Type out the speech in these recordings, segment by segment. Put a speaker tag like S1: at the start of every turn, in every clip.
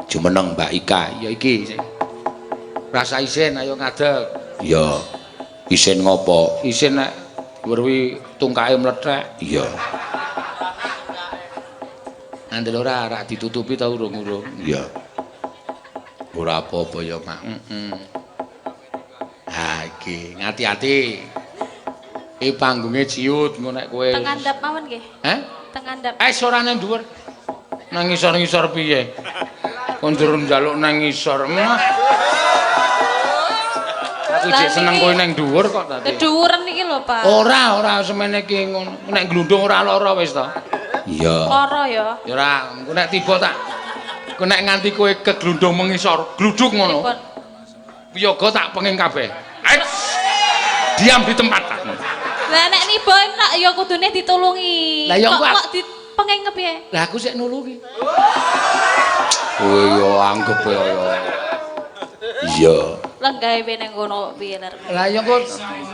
S1: Jumeneng Mbak Ika. Ya iki. Rasa isin ayo ngadeg. Iya. Isin ngopo? Isin nek werwi tungkake mlethek. Iya. Andel ora rak ditutupi ta urung-urung. Iya. Ora apa-apa ya, Mak. Heeh. Ha iki, ngati-ati. Iki panggunge ciut engko nek kowe.
S2: Teng andhap mawon nggih.
S1: Heh?
S2: Teng andhap.
S1: Eh ora nang dhuwur. Nang ngisor-ngisor piye? Kon njero njaluk nang ngisor. Mah. Aku jek seneng kowe nang dhuwur kok tadi.
S2: Kedhuwuren iki lho, Pak.
S1: Ora, ora semene iki ngono. Nek glundung ora lara wis to. Iya.
S2: Lara ya.
S1: Ya ora, engko nek tiba tak engko nek nganti kowe keglundung mengisor, gluduk ngono. Wiyaga tak penging kabeh. Diam di tempat tak.
S2: Lah nek niba enak ya kudune ditulungi.
S1: Lah ya
S2: kok kok dipenging kepiye?
S1: Lah aku sik nulungi. Kowe yo anggep ya. Iya.
S2: Lenggahe ning kono piye ler.
S1: Lah ya kok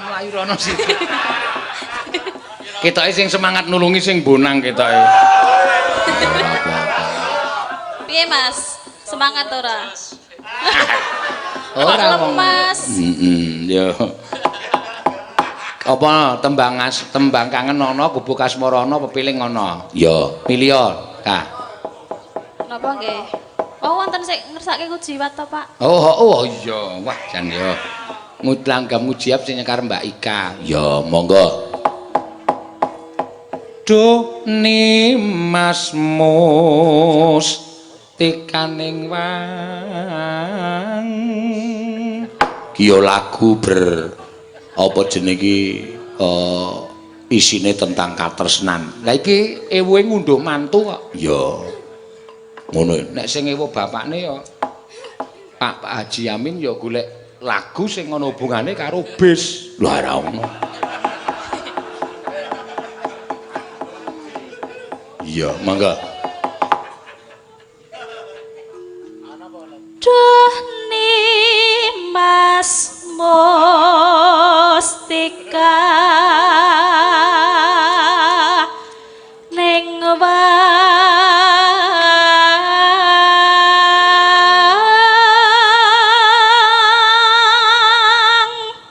S1: mlayu rono sithik. Ketoke sing semangat nulungi sing bonang ketoke.
S2: Piye Mas? Semangat ora?
S1: Ora wong.
S2: Lemas.
S1: Heeh, ya. Apa tembang as, tembang kangen ana gubuk asmara ana pepiling ana. Ya, milih Kak.
S2: Napa nggih? Oh wonten sing ngersake ngujiwat to, Pak?
S1: Oh, oh iya. Wah, jan ya. Ngudlanggam ngujiap sing nyekar Mbak Ika. Ya, monggo. Duh nimas mus tikaning wang. Ki yo lagu ber apa jenenge iki isine tentang katresnan. Lah iki ewuhe ngunduh mantu kok. Ya. Ngono. Nek sing ewuh bapakne ya Pak Haji Amin ya golek lagu sing ana hubungane karo bis. Lah ora ono. Iya, mangga.
S2: Duh nimas mustika ning wang.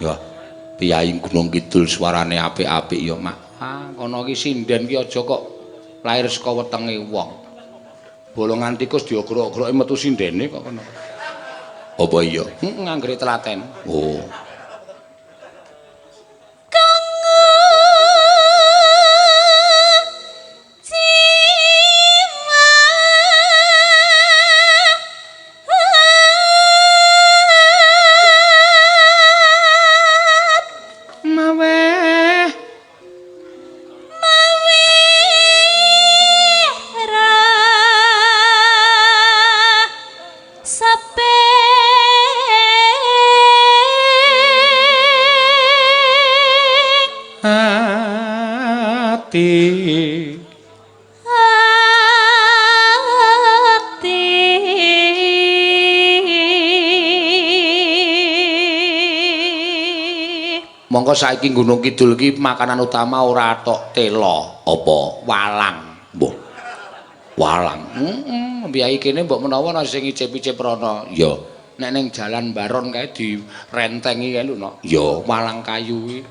S1: Ya, piyai Gunung Kidul suarane apik-apik ya, Mak. Ah, kono iki sinden ki aja kok lahir saka wetenge wong. Bolongan tikus diogrok-ogroke metu sindene kok kono. Apa iya? Heeh, anggere telaten. Oh. Ati.
S2: Ati.
S1: Mongko saiki Gunung Kidul iki makanan utama ora tok tela, apa walang. Mbah. Walang. Heeh, mbiyahi kene mbok menawa ana sing icip-icip rono. Ya. Nek ning Jalan Baron kae direntengi kae lho, Nok. Ya, walang kayu kuwi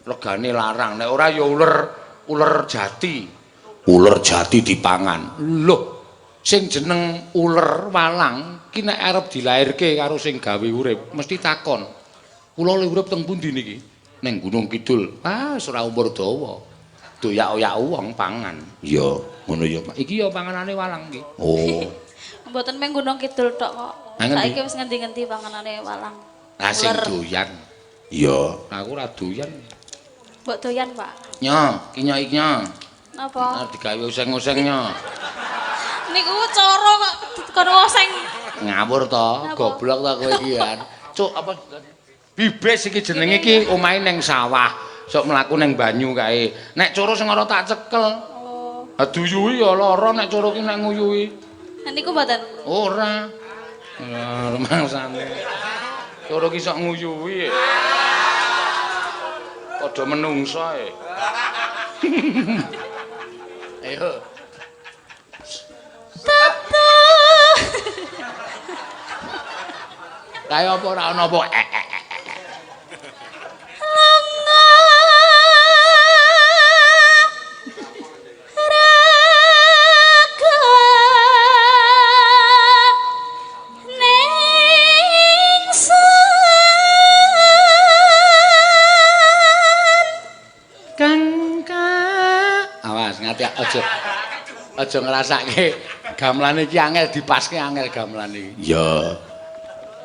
S1: regane larang. Nek ora ya uler, uler jati. Uler jati dipangan. Loh, sing jeneng uler walang ki nek arep dilairke karo sing gawe urip mesti takon. Kula le urip teng pundi niki? Ning Gunung Kidul. Ah, wis ora umur dawa. Doyak-oyak wong pangan. Iya, ngono ya, Pak. Iki ya panganane walang iki. Oh.
S2: Mboten mung Gunung Kidul tok kok.
S1: Ngendi?
S2: Saiki wis ngendi-ngendi panganane walang.
S1: Lah sing doyan. Iya, aku ora doyan.
S2: Mbok doyan, Pak.
S1: Nyo, ki nyo iki nyo.
S2: Napa?
S1: Arep digawe oseng-oseng nyo.
S2: Niku cara kok kon oseng.
S1: Ngawur to, goblok to kowe iki kan. Cuk, apa bibis iki jenenge iki omahe ning sawah. Sok mlaku ning banyu kae. Nek coro sing ora tak cekel.
S2: Oh.
S1: Ha duyuhi ya lara nek coro ki nek nguyuhi.
S2: Nah niku mboten.
S1: Ora. Ora rumangsane. Coro ki sok nguyuhi. Padha menungso e. Ayo.
S2: Tata.
S1: Kae apa ora ana apa? Aja ngrasake gamelan iki angel dipaske angel gamelan iki. Iya.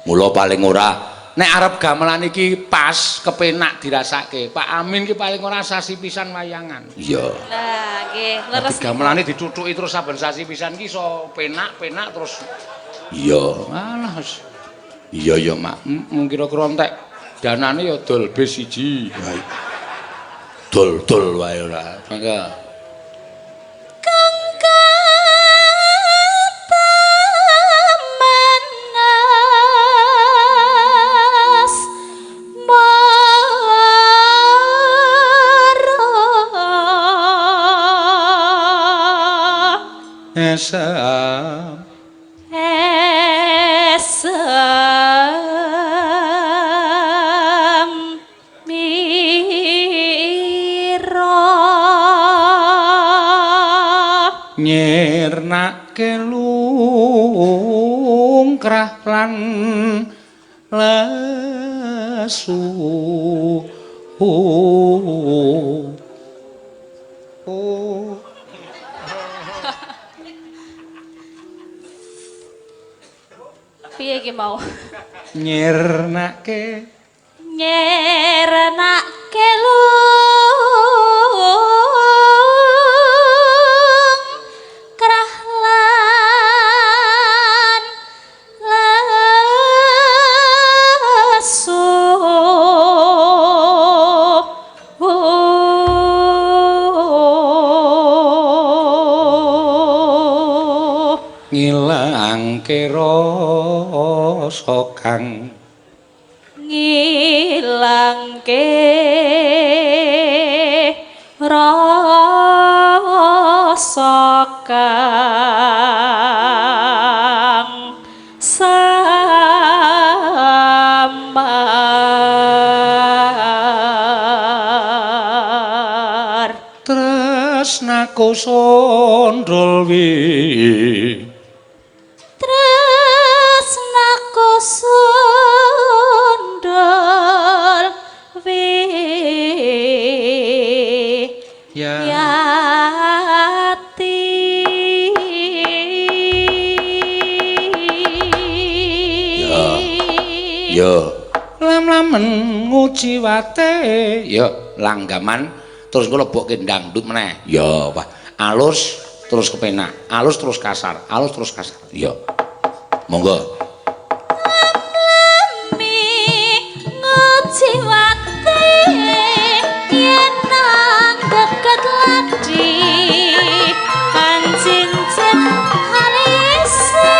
S1: Mula paling ora nek arep gamelan iki pas kepenak dirasake. Pak Amin ki paling ora sasi pisan wayangan. Iya.
S2: Lah nggih, leres.
S1: Gamelane dithuthuki terus saben sasi pisan ki iso penak-penak terus. Iya. Alah wis. Iya ya, Mak. Kira-kira entek danane ya dol bis siji. Dol-dol wae ora. Mangga. Esem
S2: esem mira
S1: nyirnake lungkrah lan lesu.
S2: Piye iki mau?
S1: Nyirnake
S2: nyirnake lungkrah lan lesu.
S1: Ngilangke rasa kang
S2: ngilangke rasa kang samar.
S1: Tresnaku sondol wi
S2: tresnaku sundul wi yati.
S1: Ya lam-lamen nguciwate ya langgaman terus engko lebokke dangdut meneh. Ya wah alus terus kepenak, alus terus kasar, alus terus kasar. Ya. Monggo.
S2: Lami nguciwate yen nang deket ladi kancincin harise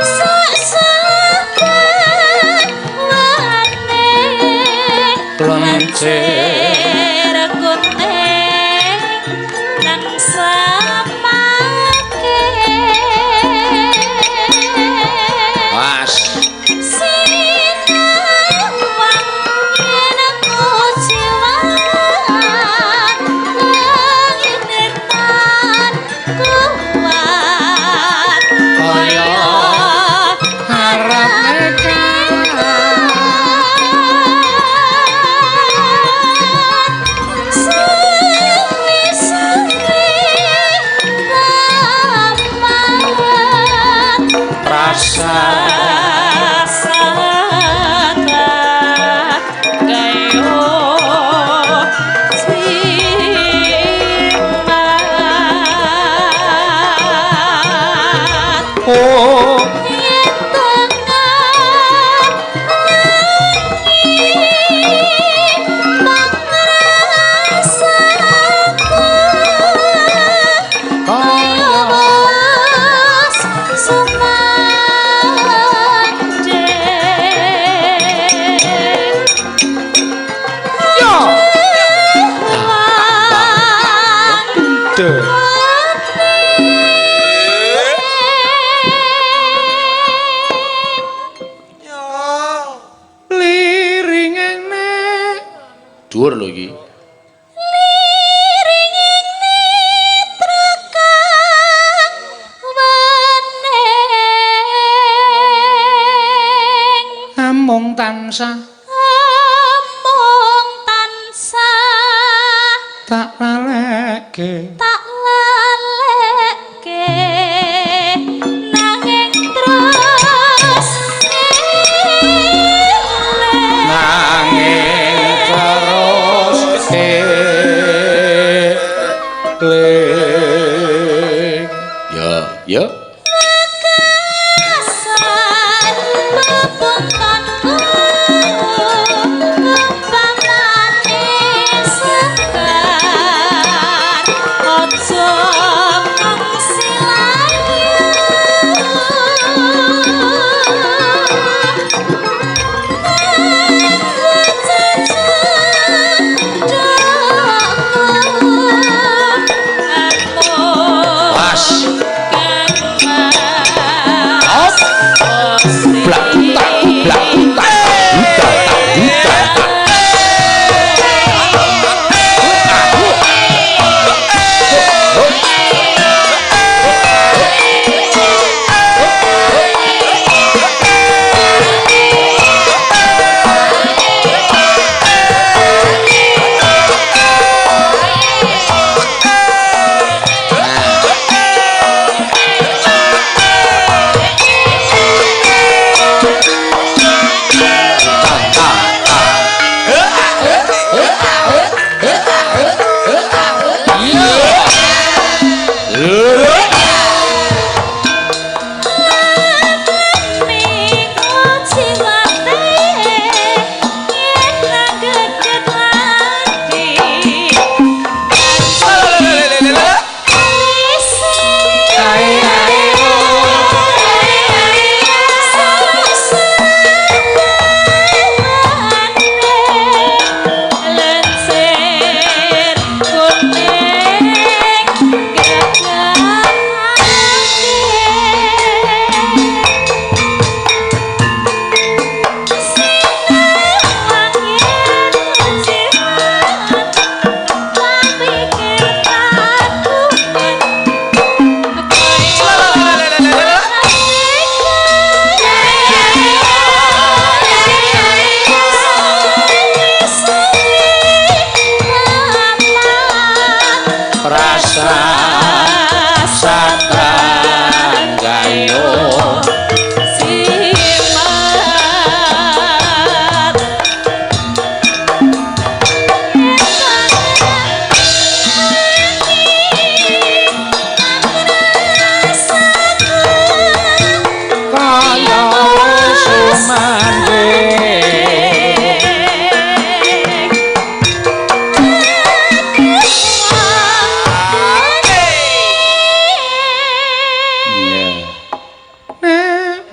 S2: sak selawane
S1: klencir
S2: kunting nang samake.
S1: Was
S2: sinawang yen kuciwan langit tan kuat
S1: kaya harap
S2: suwi-suwi tamat
S1: rasa
S2: gayo jimat.
S1: Oh
S2: Yen tengah wengi pangrasaku
S1: kaya
S2: wis sumandheng
S1: yo
S2: lan
S1: de
S2: ati.
S1: Dhuwur lho iki.
S2: Liringing nitra kang wening,
S1: Amung tansah,
S2: amung tansah
S1: tak laleke,
S2: tak laleke, nanging terus eling,
S1: nanging terus eling. Ya, ya.
S2: Wekasan bebetonku umpamane sekar, aja ngungsi layu.
S1: Pas. Hop. Blak tak blak tak tak tak tak.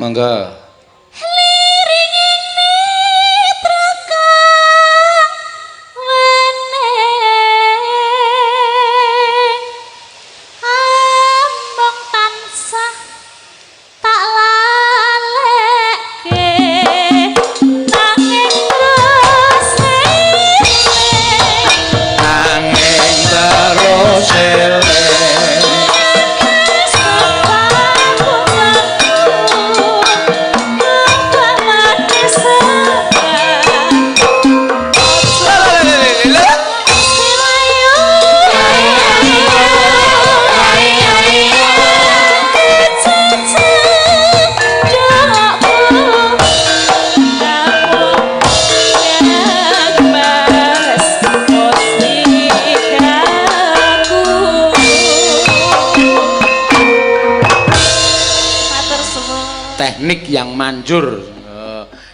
S1: Monggo.
S2: Liringing nitra kang wening, amung tansah tak laleke, nanging terus eling,
S1: Nanging terus eling. Teknik yang manjur.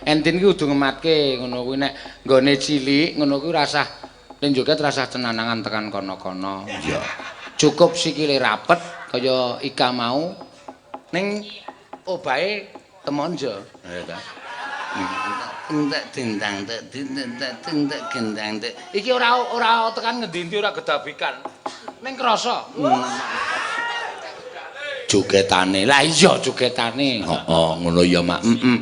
S1: Entin ki kudu ngematke ngono kuwi nek nggone cilik ngono kuwi rasah ning joget rasah tenanangan tekan kono-kono. Iya. Cukup sikile rapet kaya Ika mau ning obahe temonjo. Ya ta. Entek dendang tek dendang tek gendang tek. Iki ora tekan ngendi-endi ora gedabikan. Ning krasa. Jogetane. Lah iya jogetane. Heeh, ngono ya, Mak. Heeh.